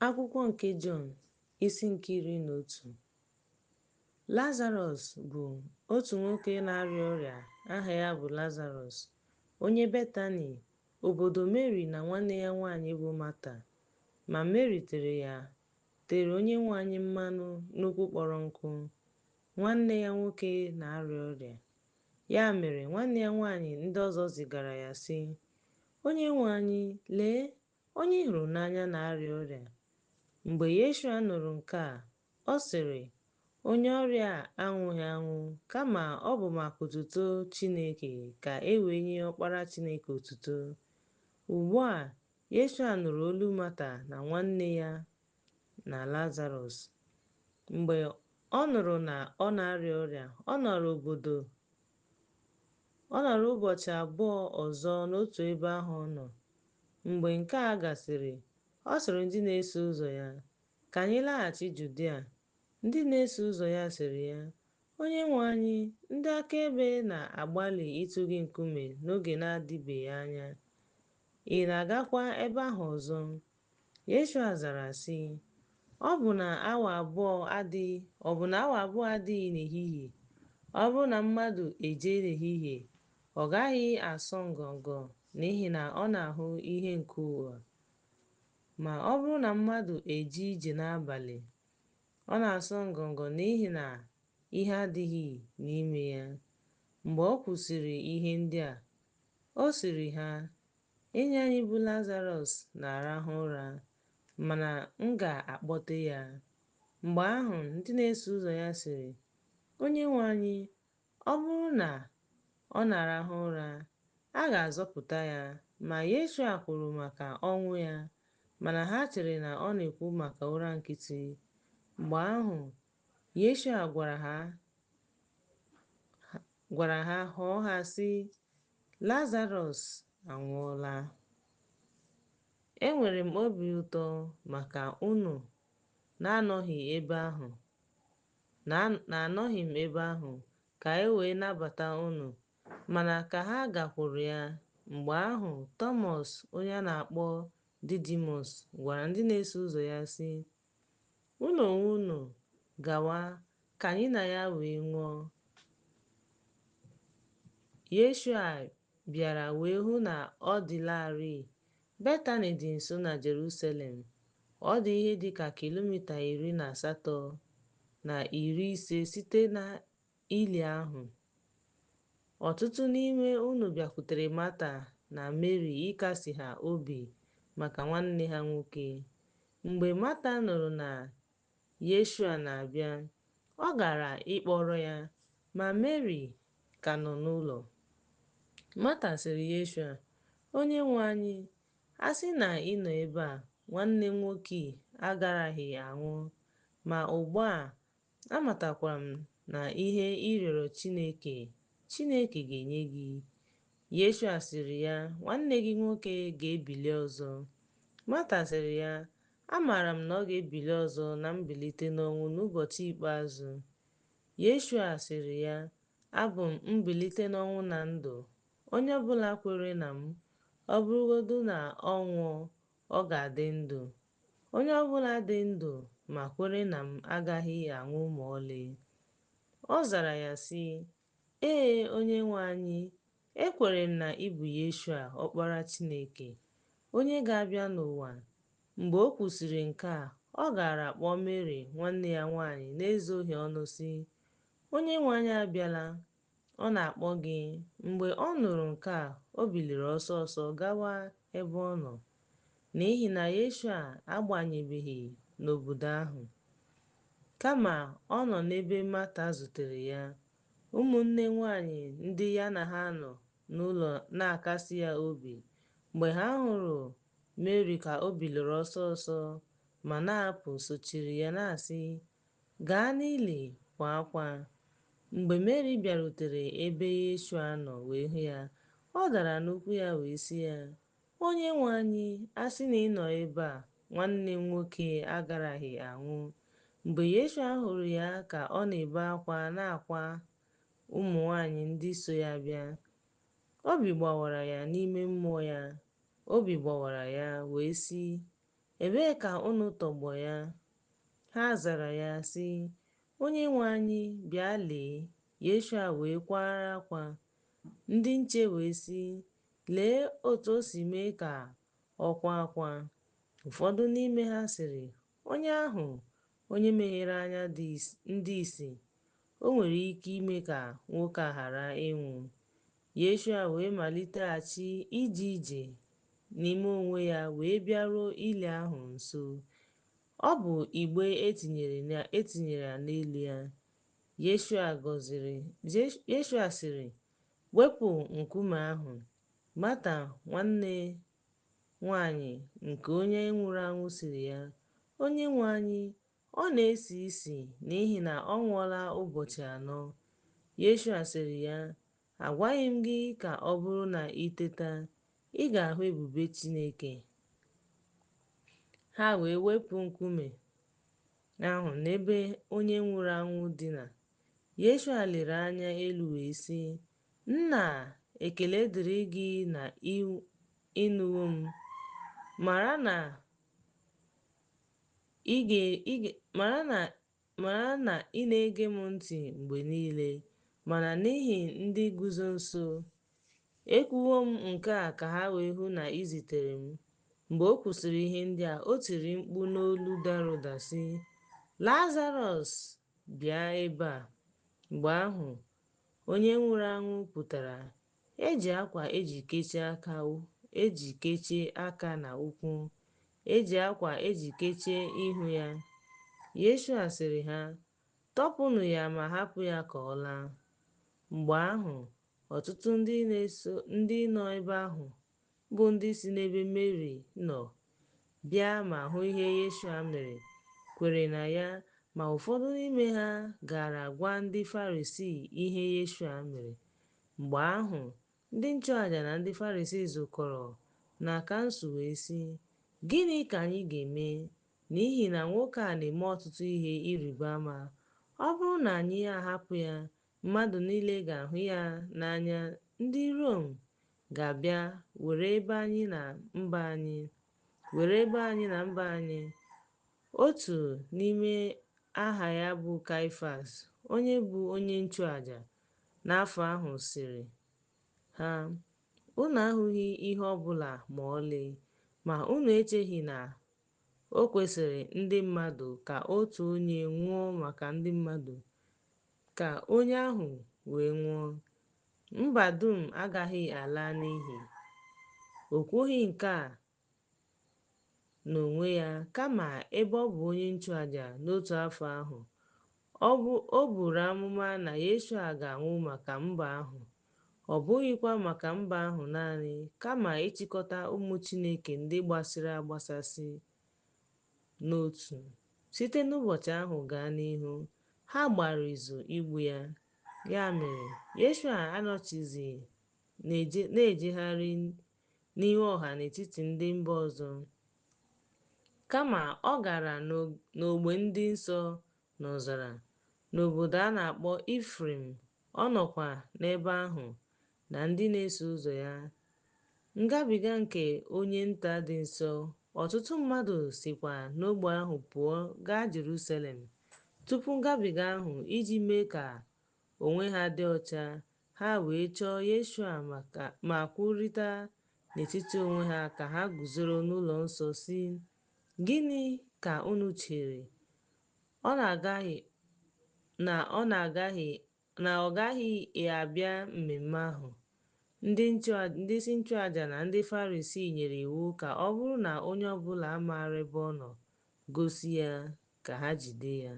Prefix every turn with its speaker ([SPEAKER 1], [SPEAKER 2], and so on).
[SPEAKER 1] Akwụkwọ nke Jọn, isi nke 11. Lazarọs bụ otu nwoke na-arịa ọrịa aha ya bụ Lazarọs, onye Betani, obodo Meri na nwanne ya nwaanyị bụ Mata. Ma Meri tere Onyenwe anyị mmanụ n'ụkwụ kpọrọ nkụ. Nwanne ya nwoke na-arịa ọrịa. Ya mere nwanne ya nwaanyị ndị ọzọ zigara ya sị, Onyenwe anyị, lee, onye ị hụrụ n'anya na-arịa ọrịa. Mgbe Yeshua nụrụ nke a, ọ sịrị, Onye ọrịa a anwụghị anwụ, kama ọ bụ maka otuto Chineke ka e wee nye Ọkpara Chineke otuto. Ugbu a, Yeshua nụrụ olu Mata na nwanne ya na Lazarọs. Mgbe ọ nụrụ na ọ na-arịa ọrịa, ọ nọrọ ụbọchị 2 ọzọ n'otu ebe ahụ ọ nọ. Mgbe nke a gasịrị, ọ sịrị ndị na-eso ụzọ ya, Ka anyị laghachi Judea. Ndị na-eso ụzọ ya sịrị ya, Onyenwe anyị, ndị akaebe na-agbalị ịtụ gị nkume n'oge na-adịbeghị anya. Ị na-agakwa ebe ahụ ọzọ? Yeshua zara sị, Ọ bụ na awa abụọ adịghị n'ehihie? Ọ bụrụ na mmadụ ejee n'ehihie, ọ gaghị asọ ngọngọ n'ihi na ọ na-ahụ ihe nke ụwa. Ma ọ bụrụ na mmadụ eje ije n'abalị, ọ na-asọ ngọngọ n'ihi na ihe adịghị n'ime ya. Mgbe o kwusịrị ihe ndị a, ọ sịrị ha, Enyi anyị bụ Lazarọs na-arahụ ụra, mana m ga-akpọte ya. Mgbe ahụ ndị na-eso ụzọ ya sịrị, Onyenwe anyị, ọ bụrụ na ọ na-arahụ ụra, a ga-azọpụta ya. Ma Yeshua kwuru maka ọnwụ ya, mana ha chere na ọ na-ekwu maka ụra nkịtị. Mgbe ahụ, Yeshua gwara ha hoo ha sị, Lazarọs anwụọla. Enwere m obi ụtọ maka unu na-anọghị m ebe ahụ, ka e wee nabata unu. Mana ka ha gakwuru ya. Mgbe ahụ Tọmọs, onye a na-akpọ Didimọs, gwara ndị na-eso ụzọ ya sị, Unu onwe unu gawa ka anyị na ya wee nwụọ. Yeshua bịara wee hụ na ọ dịlarị. Betani dị nso na Jerusalem. Ọ dị ihe dị ka kilomita 18 na 50 site n'ili ahụ. Ọtụtụ n'ime unu bịakwutere Mata na Meri ịkasi ha obi maka nwanne ha nwoke. Mgbe Mata nụrụ na Yeshua na-abịa, ọ gara ịkpọrọ ya, ma Meri ka nọ n'ụlọ. Mata sịrị Yeshua, Onyenwe anyị, a sị na ị nọ ebe a, nwanne m nwoke agaraghị anwụ. Ma ugbu a, amatakwara m na ihe ị rịọrọ Chineke, Chineke ga-enye gị. Yeshua sịrị ya, Nwanne gị nwoke ga-ebili ọzọ. Mata sịrị ya, Amaara m na ọ ga-ebili ọzọ na mbilite n'ọnwụ n'ụbọchị ikpeazụ. Yeshua sịrị ya, Abụ m mbilite n'ọnwụ na ndụ. Onye ọbụla kwere na m, ọ bụrụgodu na ọ nwụọ, ọ ga-adị ndụ. Onye ọbụla dị ndụ ma kwere na m agaghị anwụ ma ọlị. Ọ zara ya sị, Ee, Onyenwe anyị, ekwere m na ị bụ Yeshua, Ọkpara Chineke, onye ga-abịa n'ụwa. Mgbe o kwusịrị nke a, ọ gara kpọọ Meri nwanne ya nwaanyị n'ezoghị ọnụ sị, Onyenwe anyị abịala, ọ na-akpọ gị. Mgbe ọ nụrụ nke a, o biliri ọsọ ọsọ gawa ebe ọ nọ, n'ihi na Yeshua agbanyebeghị n'obodo ahụ, kama ọ nọ n'ebe Mata zutere ya. Ụmụnne nwaanyị ndị ya na ha nọ n'ụlọ na-akasi ya obi. Mgbe ha hụrụ Meri ka o biliri ọsọ ọsọ ma na-apụ, sochiri ya na-asị, Gaa n'ili kwa akwa. Mgbe Meri bịarutere ebe Yeshua nọ wee hụ ya, ọ dara n'ụkwụ ya wee sị ya, Onyenwe anyị, a sị na ị nọ ebe a, nwanne m nwoke agaraghị anwụ. Mgbe Yeshua hụrụ ya ka ọ na-ebe akwa na-akwa ụmụ nwanyị ndị so ya bịa, obi gbawara ya n'ime mmụọ ya. Obi gbawara ya wee sị, Ebee ka unu tọgbọ ya? Ha zara ya, sị, Onyenwe anyị, bịa lee. Yeshua wee kwara akwa. Ndị nche wee sị, Lee otu o si mee ka ọ kwaa akwa. Ụfọdụ n'ime ha sịrị, Onye ahụ, onye meghere anya ndị ìsì, o nwere ike ime ka nwoke a ghara ịnwụ? Yeshua wee maliteghachi ije ije n'ime onwe ya wee bịaruo ili ahụ nso. Ọ bụ igbe e tinyere n'elu ya. Yeshua sịrị, Wepụ nkume ahụ. Mata, nwanne nwanyị nke onye nwụrụ anwụ sịrị ya, Onyenwe anyị, ọ na-esi isi n'ihi na ọ nwụọla ụbọchị anọ. Yeshua sịrị ya, Agwaghị m gị ka ọ bụrụ na ị teta, ị ga-ahụ ebube Chineke. Ha wee wepụ nkume ahụ n'ebe onye nwụrụ anwụ dina. Yeshua lere anya elu wee sị, Nna, ekele dịrị gị na ị nụwo m. Mara na ị na-ege m ntị mgbe niile, mana n'ihi ndị guzo nso, ekwuwo m nke a ka ha wee hụ na ị zitere m. Mgbe o kwusịrị ihe ndị a, o tiri mkpu n'olu dara ụda sị, Lazarọs, bịa ebe a. Mgbe ahụ, onye nwụrụ anwụ pụtara. E ji akwa eji kechie aka na ụkwụ, e ji akwa eji kechie ihu ya. Yeshua sịrị ha, Tọpụnụ ya ma hapụ ya ka ọ laa. Mgbe ahụ, ọtụtụ ndị nọ ebe ahụ, bụ ndị si n'ebe Meri nọ bịa ma hụ ihe Yeshua mere, kwere na ya, ma ụfọdụ n'ime ha gara gwa ndị Farisii ihe Yeshua mere. Mgbe ahụ, ndị nchụaja na ndị Farisii zukọrọ na kansụl wee sị, Gịnị ka anyị ga-eme? N'ihi na nwoke a na-eme ọtụtụ ihe ịrịba ama. Ọ bụrụ na anyị ahapụ ya, mmadụ niile ga-ahụ ya n'anya, ndị Rom ga-abịa were ebe anyị na mba anyị. Otu n'ime aha ya bụ Kaịfas, onye bụ onye nchụaja n'afọ ahụ sịrị ha, Unu ahụghị ihe ọ bụla ma ọlị, ma unu echeghị na o kwesịrị ndị mmadụ ka otu onye nwụọ maka ndị mmadụ, ka onye ahụ wee nwụọ. Mba dum agaghị ala n'iyi. O kwughị nke a n'onwe ya, kama ebe ọ bụ onye nchụaja n'otu afọ ahụ, o buru amụma na Yeshua ga-anwụ maka mba ahụ, ọ bụghịkwa maka mba ahụ naanị, kama ịchịkọta ụmụ Chineke ndị gbasasịrị agbasasị n'otu. Site n'ụbọchị ahụ gaa n'ihu, ha gbara izu igbu ya. Ya mere, Yeshua anọchighịzi na-ejegharị n'ihu ọha n'etiti ndị mba ọzọ, kama ọ gara n'ógbè ndị nsọ n'ọzara, n'obodo a na-akpọ Ifrem, ọ nọkwa n'ebe ahụ na ndị na-eso ụzọ ya. Ngabiga nke onye nta dị nsọ, ọtụtụ mmadụ sikwa n'ógbè ahụ pụọ gaa Jerusalem tupu ngabiga ahụ iji mee ka onwe ha dị ọcha. Ha wee chọọ Yeshua ma kwurịta n'etiti onwe ha ka ha guzoro n'ụlọ nsọ sị, Gịnị ka unu chere? Na ọ gaghị abịa mmemme ahụ? Ndị isi nchụaja na ndị Farisii nyere iwu ka ọ bụrụ na onye ọbụla maara ebe ọ nọ, gosi ya, ka ha jide ya.